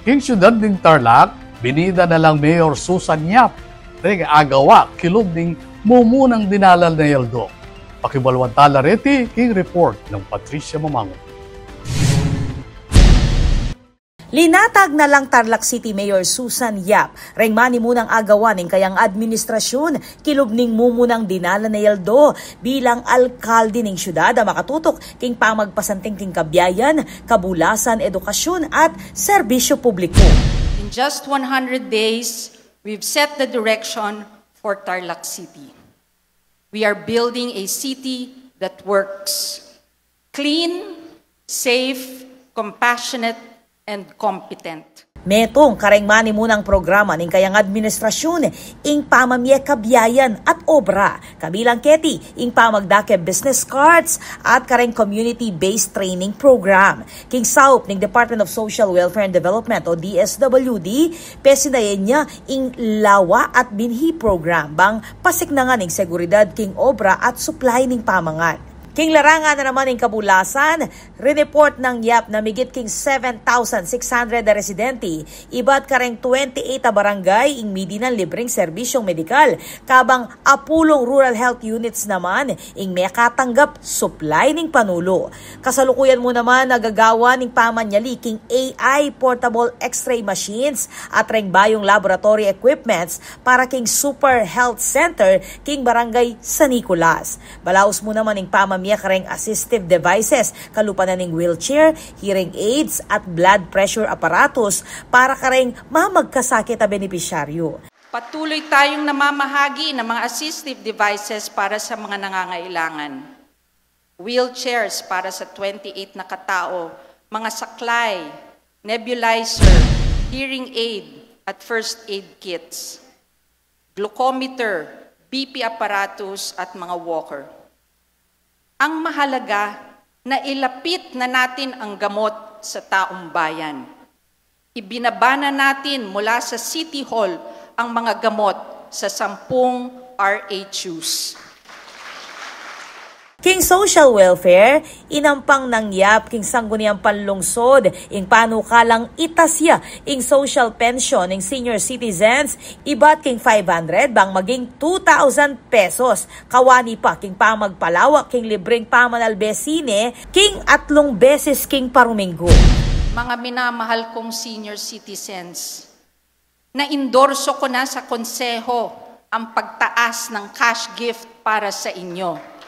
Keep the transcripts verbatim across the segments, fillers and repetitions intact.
King siyudad ning Tarlac, binida na lang Mayor Susan Yap reng agawa kilub ning mumunang dinalan a aldo. Pakibaluan tala reti king report nang Patricia Mamango. Linatag na lang Tarlac City Mayor Susan Yap reng manimunang agawa ning kayang administrasyun kilub ning mumunang dinalan a aldo bilang alkalde ning siyudad a makatutok king pamagpasanting king kabiayan, kabulasan, edukasyun at serbisyu publiku. In just one hundred days, we've set the direction for Tarlac City. We are building a city that works. Clean, safe, compassionate, and competent. Metung kareng manimunang programa ning kayang administrasyun ing pamamie kabiayan at obra, kabilang keti ing pamagdake business cards at kareng community-based training program. King saup ning Department of Social Welfare and Development o D S W D, pesinayan ya ing Lawa at Binhi program bang pasiknangan ing seguridad king obra at supply ning pamangan. King larangan na naman ning kabulasan, rineport nang Yap na migit king seven thousand six hundred a residente ibat kareng twenty-eight a barangay ing midinan libreng serbisyung medikal, kabang apulung rural health units naman ing mekatanggap supply ning panulu. Kasalukuyan mu naman nagagawa ning pamanyali king A I portable X-ray machines at reng bayung laboratory equipments para king Super Health Center king Barangay San Nicolas. Balaus mu naman ing pamamie kareng assistive devices, kalupa na ning wheelchair, hearing aids, at blood pressure apparatus para kareng mamagkasakit a benepisyaryu. Patuloy tayong namamahagi ng mga assistive devices para sa mga nangangailangan. Wheelchairs para sa twenty-eight na katao, mga saklay, nebulizer, hearing aid, at first aid kits, glucometer, B P apparatus, at mga walker. Ang mahalaga, nailapit na natin ang gamot sa taong bayan. Ibinaba na natin mula sa City Hall ang mga gamot sa sampung R H Us. King social welfare, inampang nang Yap king Sangguniang Panlungsod ing panukalang itas ya ing social pension ning senior citizens ibat king five hundred bang maging two thousand pesos. Kawani pa king pamagpalawak king libreng pamanalbe sine king atlung beses king paruminggu. Mga minamahal kong senior citizens, naindorso ko na sa konseho ang pagtaas ng cash gift para sa inyo.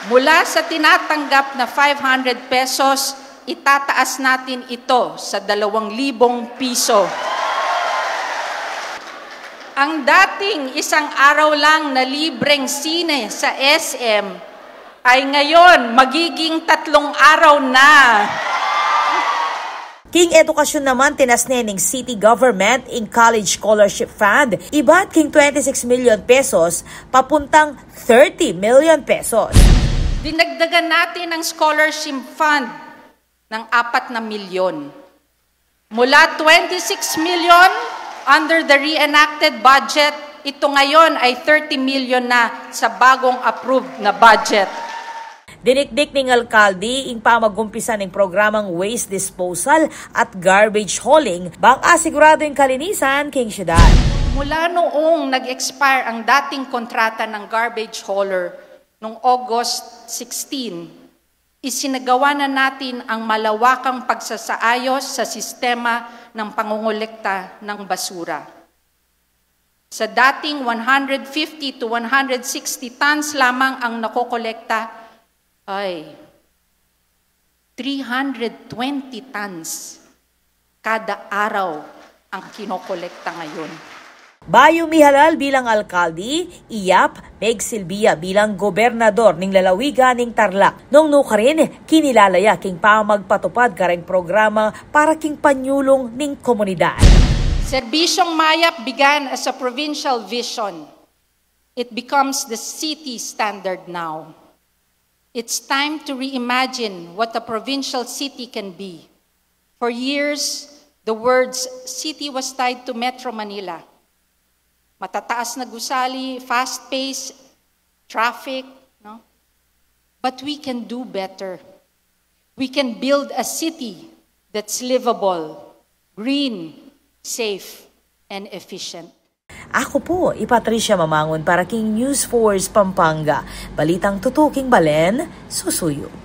Mula sa tinatanggap na five hundred pesos, itataas natin ito sa dalawang libong piso. Ang dating isang araw lang na libreng sine sa S M ay ngayon magiging tatlong araw na. King edukasyun naman, tinas ne ning city government ing college scholarship fund ibat king twenty-six million pesos papuntang thirty million pesos. Dinagdagan natin ang scholarship fund ng apat na milyon. Mula twenty-six million under the reenacted budget, ito ngayon ay thirty million na sa bagong approved na budget. Dinikdik ning alkalde ing pamagumpisa ning programang waste disposal at garbage hauling bang asigurado ing kalinisan king syudad. Mula noong nag-expire ang dating kontrata ng garbage hauler noong August sixteen, isinagawa na natin ang malawakang pagsasaayos sa sistema ng pangongolekta ng basura. Sa dating one hundred fifty to one hundred sixty tons lamang ang nakokolekta, ay, three hundred twenty tons kada araw ang kinokolekta ngayon. Bayu mihalal bilang alkalde, i Yap megsilbi ya bilang gobernador ning lalawigan ning Tarlac. Nung nukarin, kinilala ya king pamagpatupad kareng programa para king panyulung ning komunidad. Serbisyong Mayap began as a provincial vision. It becomes the city standard now. It's time to reimagine what a provincial city can be. For years, the words city was tied to Metro Manila. Matataas na gusali, fast-paced, traffic, no? But we can do better. We can build a city that's livable, green, safe, and efficient. Aku pu i Patricia Mamangun para king News Force Pampanga. Balitang tutuking balen, susuyu.